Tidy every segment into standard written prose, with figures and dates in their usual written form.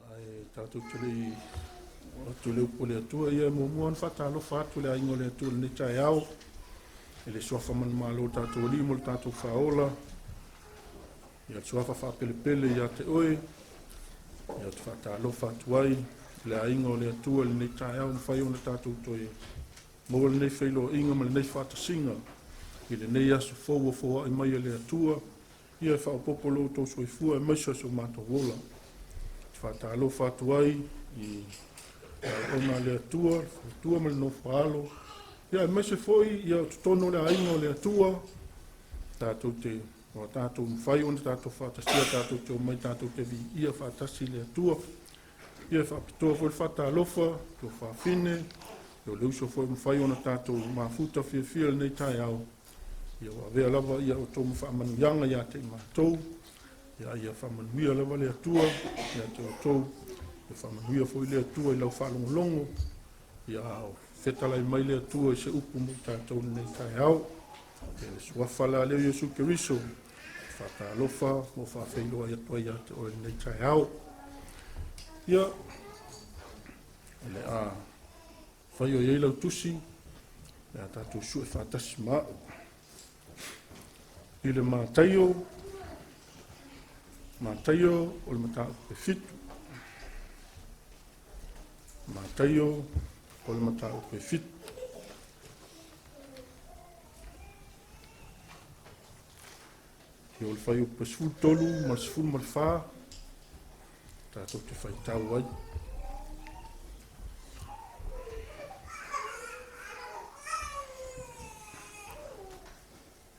Ae tatou te le i oo atu i le upu a le Atua, ia e muamua ona faatalofa atu i le aiga o le Atua i lenei taeao, i le suafa manumalo o le tatou Alii ma lo tatou Faaola, ia le suafa faapelepele ia te oe, ia ou te faatalofa atu ai i le aiga o le Atua i lenei taeao, ua mafai ona tatou toe maua lenei feiloaiga ma lenei faatasiga i lenei aso fou ua foai mai e le Atua, ia e faaopoopo lo outou soifua aemaise o so matou ola. Ou te faatalofa atu ai i auauna a le Atua, le faletua ma le nofo-a-alo, ia aemaise foi ia o totonu o le aiga o le Atua, tatou te ua tatou mafai ona tatou faatasia, tatou te omai tatou te viia faatasi le Atua. Ia e faapitoa foi le faatalofa i le tuafafine, o le uso foi ua mafai ona tatou mafuta fiafia i lenei taeao, ia ua avea lava ia outou ma faamanuiaga ia te i matou, ia, ia faamanuia lava le Atua ia te outou, ia faamanuia foi le Atua i lau faalogologo, ia a o fetalai mai le Atua i se upu mo i tatou i lenei taeao. Ia le suafa la lea o Iesu Keriso, faatalofa ma faafeiloai atu ai ia te oe i lenei taeao. Ia, o le a fai o i ai lau tusi, le a tatou sue faatasi ma au. I le Mataio, Mataio o le mataupu e 7. Mataio o le mataupu e 7. Ia o le fuaiupu 13 ma le 14 tatou te faitau ai.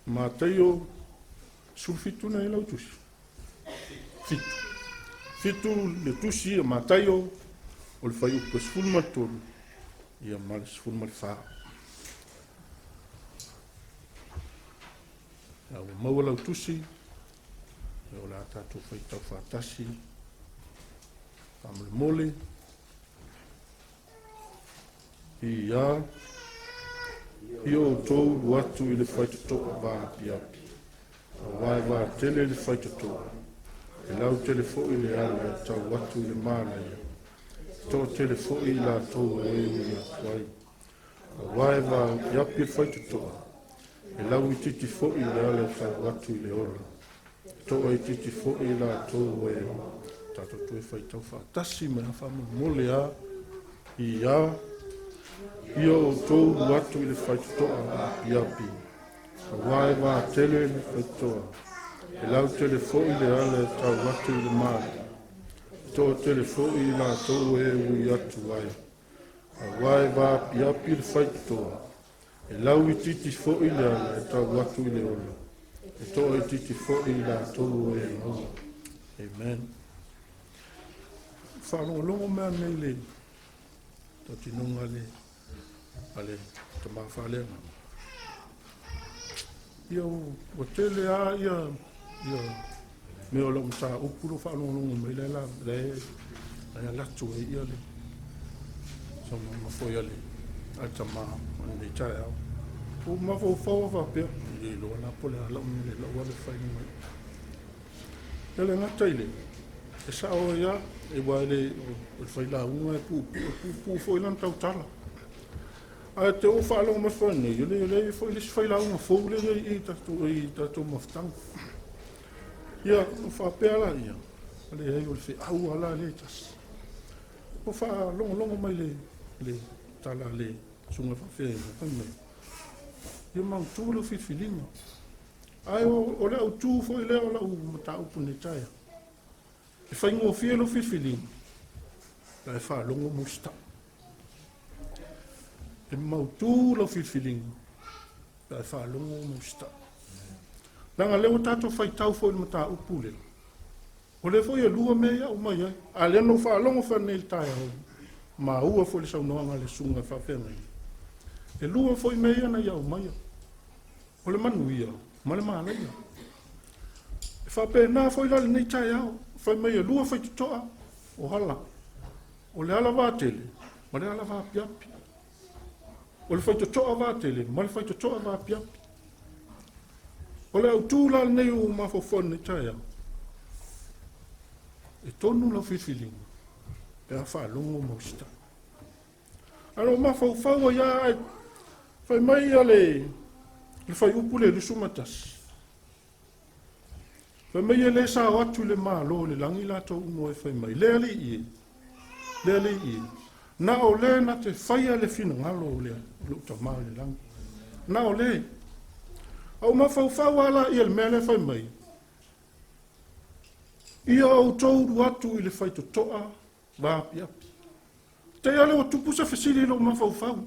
Mataio 17 na lau tusi. Fitu. Fitu le tusi a Mataio o le fuaiupu 13 ia ma le 14. Ia ua maua lau tusi, ia o le a tatou faitau faatasi. Faamolemole. Ia, ia outou ulu atu i le faitotoa vaapiapi, auā e vatele le faitotoa, e lautele foi le ala e tau atu i le manaia, e toatele foi i latou o e ui atu ai. Auā e vaapiapi le faitotoa, e lauitiiti foi le ala e tau atu i le ola, e toaitiiti foi i latou o e tatou toe faitau faatasi mai a faamolemole a. Ia, ia outou ulu atu i le faitotoa vaapiapi, auā e vatele le faitotoa, e lautele foi le ala e tau atu i le manaia, e toatele foi i latou e ui atu ai. Auā e vaapiapi le faitotoa, e lauitiiti foi le ala e tau atu i le ola, e toaitiiti foi i latou o e maua. Amen. Faalogologo mea nei le tautinoga a le tama faaleagaga. Ia ua tele lava ia mea o lau mataupu lo faalogologo mai le la le ai alu atu ai ia le saunoaga foi a le tama o lenei taeao. Ua mafaufau a faapea, e le iloa la po o le a lau mea lau ave fai mai. E le gata i le, e sao ai lava, e ua le o le failauga e puupuu foi lana tautala. Ae te ou faalogo mai foi nei, e le foi le isi failauga fou le i i tatou mafutaga. Ia, o faapea la ia, le ai o le feau ala le tasi. O faalogologo mai le tala le susuga faafeagaiga fai mai. Ia mautu lau filifiliga. Ae o le autu foi lea o lau mataupu nei taeao. E faigofie lau filifiliga, la e faalogo ma usitai. E mautu lau filifiliga, la e faalogo ma usitai. Leaga lea ua tatou faitau foi i le mataupu lea. O lea foi e lua mea ia aumai ai. A lea na ou faalogo foi nei le taeao, maua foi le saunoaga a le susuga faafeagaiga. E lua foi mea ia na ia aumaia. O le manuia ma le malaia. E faapena foi la lenei taeao. Fai mai e lua faitotoa o ala. O le ala vatele ma le ala vaapiapi. O le faitotoa vatele ma le faitotoa vaapiapi. O le autu la lenei o mafaufau lenei taeao. E tonu lau filifiliga pe a faalogo ma usitai. Ae o mafaufau ai lava, fai mai ia le fuaiupu le 21. Fai mai e le sao atu i le malo i le lagi latou uma e fai mai. Le alii e, le alii e. Na o le na te faia le finagalo o le lou tama i le lagi. Na o le. Au mafaufau ala ia le mea le fai mai. Ia outou ulu atu i le faitotoa vaapiapi. Te ale o tupu se fesili i lou mafaufau.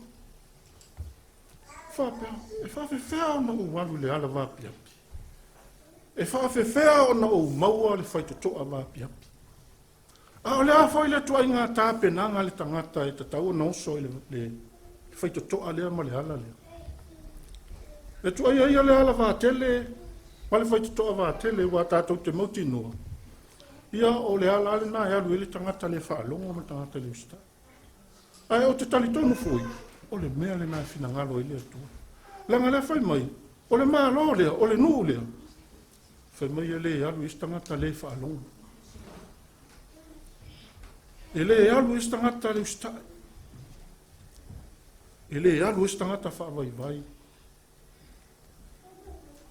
Faapea, e faafefea ona ou alu i le ala vaapiapi. E faafefea ona ou maua le faitotoa vaapiapi. A o le a foi le tuaiga tapenaga le tagata e tatau ona oso i le faitotoa lea ma le ala lea. E tuaia ia le ala vatele ma le faitotoa vatele ua tatou te mautinoa. Ia o le ala ale na e alu i le tagata le faalogo ma le tagata le usitai. Ae o te talitonu foi, o le mea le na e finagalo ai le Atua. Leaga lea fai mai, o le malo lea, o le nuu lea, fai mai e le alu i se tagata le faalogo. E le alu i se tagata le usitai. E le alu i se tagata faavaivai.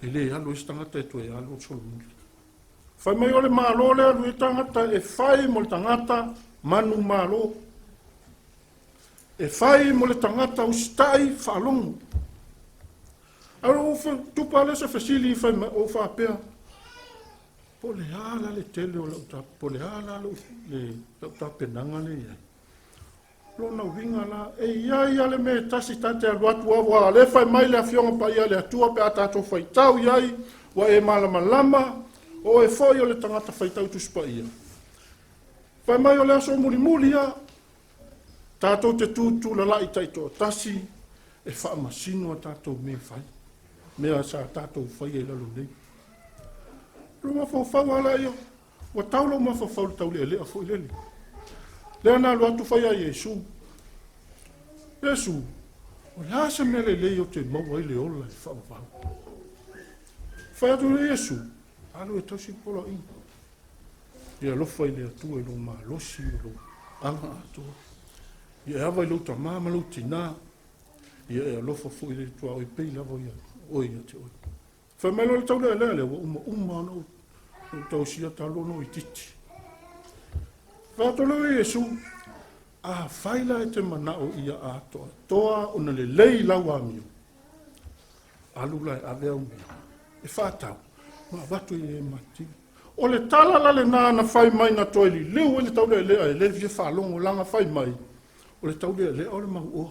E le alu i se tagata e toe alu o solomuli. Fai mai o le malo le alu i tagata e fai mo le tagata manu malo. E fai mo le tagata usitai faalogo. Ae o tupa le se fesili fai mai o faapea. Po o le a la le tele o lau ta, po o le a la lou, le, lau tapenaga lea e i ai. Lona uiga la, e i ai lava le mea e tasi ta te alu atu aua o lea e fai mai le Afioga Paia a le Atua pe a tatou faitau i ai, ua e malamalama, o oe foi o le tagata faitau Tusi Paia. Fai mai o le aso mulimuli lava, tatou te tutulalai taitoatasi e faamasino a tatou mea e fai, mea sa tatou faia i lalo nei. Lou mafaufau lava laia, ua tau lou mafaufau i le taulealea foi lele. Lea na alu atu fai ia Iesu, Iesu, o le a se mea lelei ou te maua ai le ola e faavavau? Fai atu le Iesu, alu e tausi le poloaiga. Ia alofa i le Atua i lou malosi, i lou aga atoa. Ia e ava i lou tamā ma lou tinā. Ia e alofa foi i le tuaoi pei lava ia oe ia te oe. Fai mai loa le taulealea lea, ua uma uma ona ou tausia talu ona ou itiiti. Fai atu loa e Iesu, afai la e te manao ia atoatoa ona lelei lau amio, alu la e ave au mea e faatau ma avatu i e matitiva. O le tala la lena na fai mai na toe liliu ai le taulealea e le fia faalogo laga fai mai, o le taulealea o le mauoa.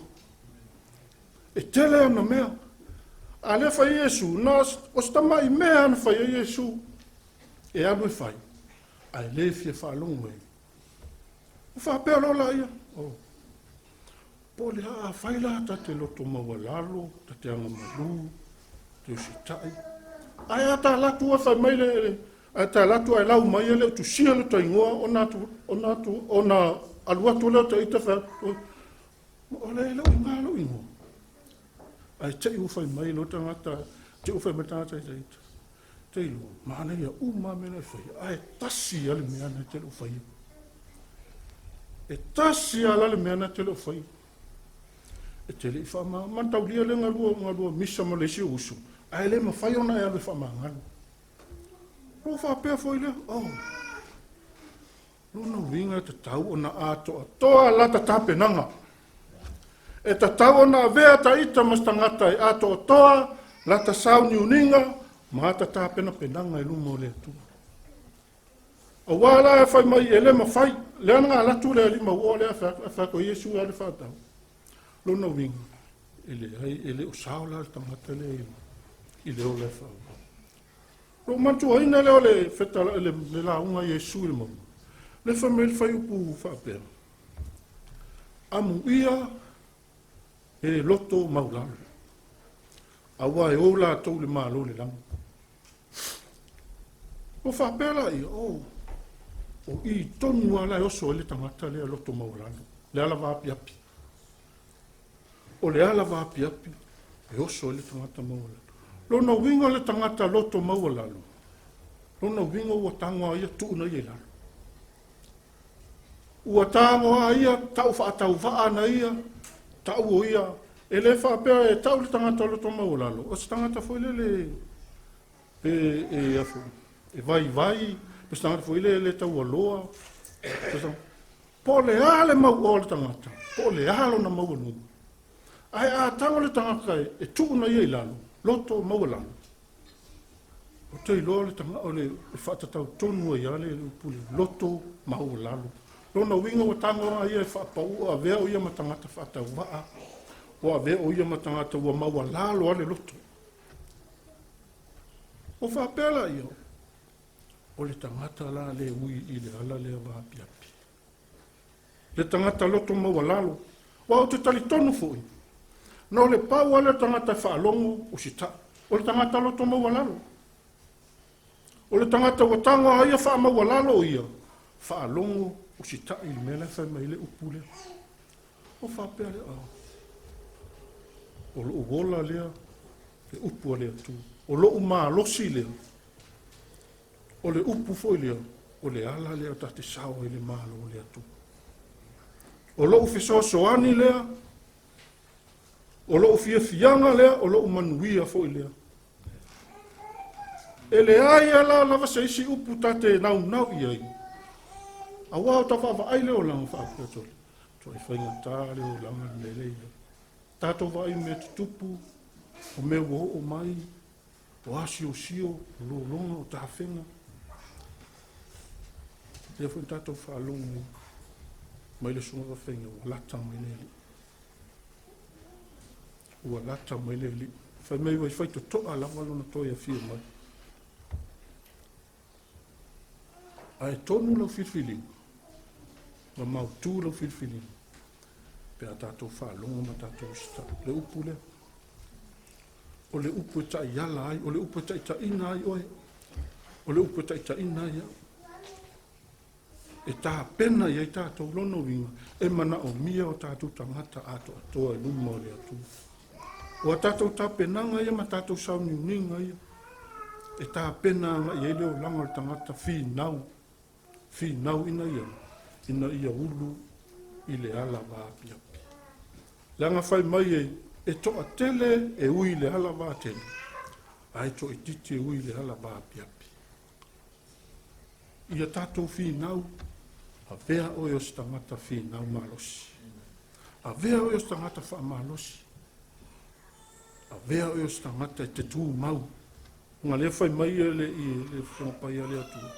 E tele ana mea. A lea fai ai Iesu, na o se tamai mea na fai ai Iesu e alu e fai, ae le fia faalogo e. Ua faapea loa laia, oh. Po o le a afai la ta te loto maualalo, ta te agamalu, te usitai. Ae a ta alu atu fai mai le, ae ta alu atu ae lau mai e le o tusia le ta igoa ona atu, ona atu, ona alu atu lea o ta ita fai atu, o le le iga lou igoa. Ae te i ua fai mai lo tagata, te i ua fai mai tagata i ta ita. Te iloa, manaia uma mea na e faia, ae tasi lava le mea na te le o faia. E tasi lava la le mea na te le o faia. E te le i faamagalo. Mataulia le galua misa ma le isi uso, ae le mafai ona e alu e faamagalo. Lou faapea foi lea, oh, lona uiga e tatau ona atoatoa lata tapenaga. E tatau ona avea ta ita ma se tagata e atoatoa lata sauniuniga ma ata tapenapenaga i luma o le Atua. Aua la e fai mai e le mafai, lea na alu atu le alii mauoa lea fai atu Iesu e alu e faatau. Lona uiga, e leai, e le o sao la le tagata lea i le ola e faaauau. Lou manatuaina lea o le fetala, le lauga a Iesu i le mauga. Le fai mai le fuaiupu faapea, amuia e loto maulalo, aua e o latou le Malo o le lagi. Ua faapea laia, oh, o i tonu lava la e oso ai le tagata lea loto maualalo, le ala vaapiapi. O le ala vaapiapi e oso ai le tagata maualalo. Lona uiga o le tagata loto maualalo, lona uiga ua tago a ia tuuna ia i lalo. Ua tago a ia tau faatauvaa na ia, tau o ia, e le faapea e tau le tagata loto maualalo, o se tagata foi lele e vaivai, po o se tagata foi lele e le taualoa, po o le a le mauoa o le tagata, po o le a lona maualuga. Ae a tago le tagata e tuuna ia i lalo, loto maualalo, o te iloa le tagata, o le e faatatau tonu ai lava le upu le loto maualalo. Lona uiga ua tago a ia e faapau, ua avea o ia ma tagata faatauvaa, ua avea o ia ma tagata ua maualalo a le loto. Ua faapea laia, o le tagata la le ui i le ala lea vaapiapi. Le tagata loto maualalo, aua ou te talitonu foi, na o le pau lava lea o le tagata e faalogo usitai, o le tagata loto maualalo. O le tagata ua tago a ia faamaualalo o ia, faalogo usitai i le mea la e fai mai ai le upu lea. Ua faapea lea, oh, o lou ola lea, le upu a le Atua. O lou malosi lea, o le upu foi lea, o le ala lea ta te sao ai le Malo o le Atua. O lou fesoasoani lea, o lou fiafiaga lea, o lou manuia foi lea. E leai ala lava se isi upu ta te naunau i ai. Aua o ta vaavaai lea o laga faapea tole. Tuai faigata le olaga le mea lea i ai. Tatou vaai i mea tutupu, o mea ua oo mai, o asiosio, o lologa, o tafega. Lea foi na tatou faalogo mai le susuga faafeagaiga, ua lata mai le Alii. Ua lata mai le Alii. Fai mai ua faitotoa lava lona toe afio mai. Ae tonu lau filifiliga, ma mautu lau filifiliga, pe a tatou faalogo ma tatou usitai. Le upu lea, o le upu e taiala ai, o le upu e taitaiina ai oe, o le upu e taitaiina ai au. E tapena i ai tatou lona uiga, e manaomia o tatou tagata atoatoa i luma o le Atua. O a tatou tapenaga ia ma tatou sauniuniga ia, e tapena agai ai le olaga o le tagata finau, finau ina ia ulu i le ala vaapiapi. Leaga fai mai e toatele e ui i le ala vatele, ae toaitiiti e ui i le ala vaapiapi. Ia tatou finau, avea oe o se tagata finau malosi. Avea oe o se tagata faamalosi. Avea oe o se tagata e te tumau. Nga lea fai mai e le i le fofoga paia le Atua.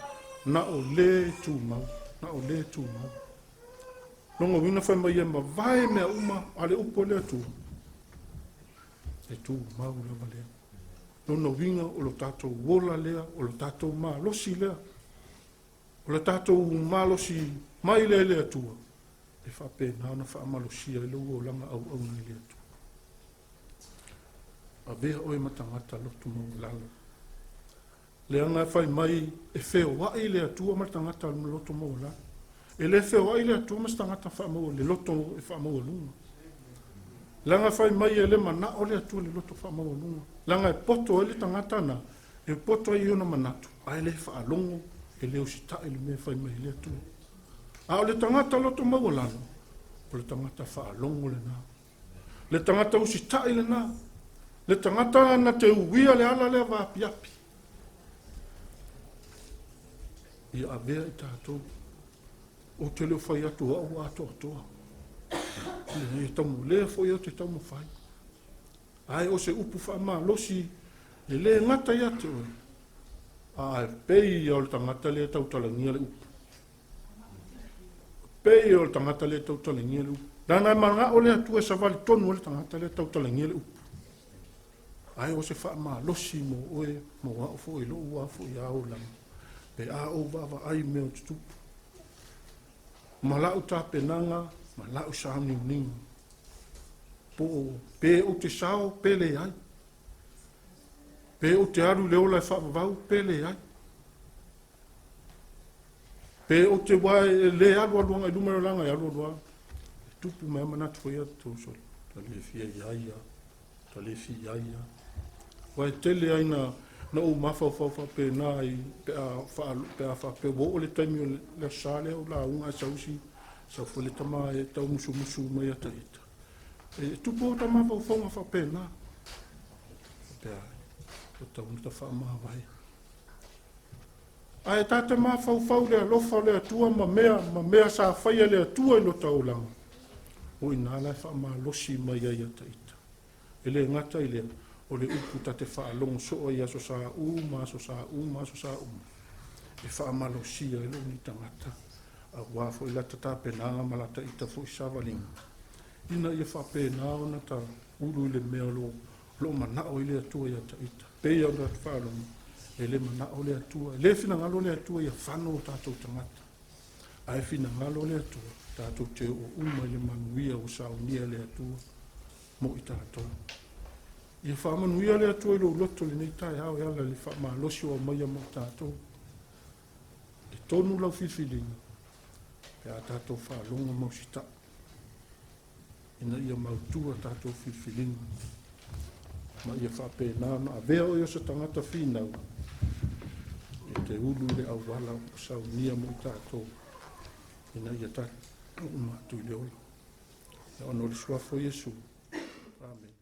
Na o le tumau, na o le tumau. Longa uiga fai mai e mavae mea uma a le upu a le Atua. E tumau lava lea. Lona uiga o lo tatou ola lea, o lo tatou malosi lea, o lo tatou malosi mai lea i le Atua, e faapena ona faamalosia ai lou olaga auauna i le Atua. Avea oe ma tagata loto maualalo. Leaga e fai mai e feoai le Atua ma le tagata loto maualalo. E le feoai le Atua ma se tagata le loto e faamaualuga. Leaga fai mai e le manao le Atua le loto faamaualuga. Leaga e poto ai le tagata na, e poto ai ona manatu, ae le faalogo, e le usitai le mea fai mai le Atua. A o le tagata loto maualalo, o le tagata faalogo lena. Le tagata usitai lena. Le tagata na te uia le ala lea vaapiapi. Ia avea i tatou. O te leo fai atu au atoatoa. E taumulea foi o te taumafai. Ae o se upu faamalosi e le gata ia te oe. A e pei o le tagata lea tautalagia le upu. Pei o le tagata lea tautalagia le upu. Leaga e manao le Atua e savali tonu ai le tagata lea tautalagia le upu. Ae o se faamalosi mo oe, mo au foi, lou a foi a olaga. Pe a ou vaavaai mea o tutupu. Ma lau tapenaga, ma lau sauniuniga. Po o pe ou te sao, pe le ai. Pe ou te alu le ola e faavavau, pe le ai. Pe ou te wae e le alu aluanga i luma o langa e alu alua. E tupu mai manatu foi atu soli. Ta le fia ia ia. Ta le fia ia. Wae tele ai na ou mafaufau faapena i pe a faapea ua oo le taimi o le sa lea o lauga e sausi sau foi le tama e tau musumusu mai ata ita. E tupu o ta mafaufauga faapena. Pe a o tau na ta faamavae. Ae tata mafaufau le alofa o le Atua ma mea sa faia le Atua i lota olaga. O ina la e faamalosi mai ai ata ita. E le gata i lea, o le upu tate faalogo soa i aso sa uma, aso sa uma, aso sa uma. E faamalosia e lou ni tagata. Auā foi lata tapenaga ma lata ita foi savaliga. Ina ia faapena ona ta ulu i le mea o lo manao i le Atua ia ta ita. Pei ona faalogo, e le manao le Atua, e le finagalo le Atua ia fano o tatou tagata. Ae finagalo le Atua, tatou te oo uma i le manuia o saunia le Atua mo i tatou. Ia faamanuia le Atua i lou loto lenei taeao e ala i le faamalosi o aumaia mo tatou. E tonu lau filifiliga, pe a tatou faalogo ma usitai. Ina ia mautua tatou filifiliga. Ma ia faapena ona avea oe o se tagata finau, e te ulu i le auala o saunia mo i tatou, ina ia tatou uma atu i le ola. Ia ona o le suafa o Iesu. Amen.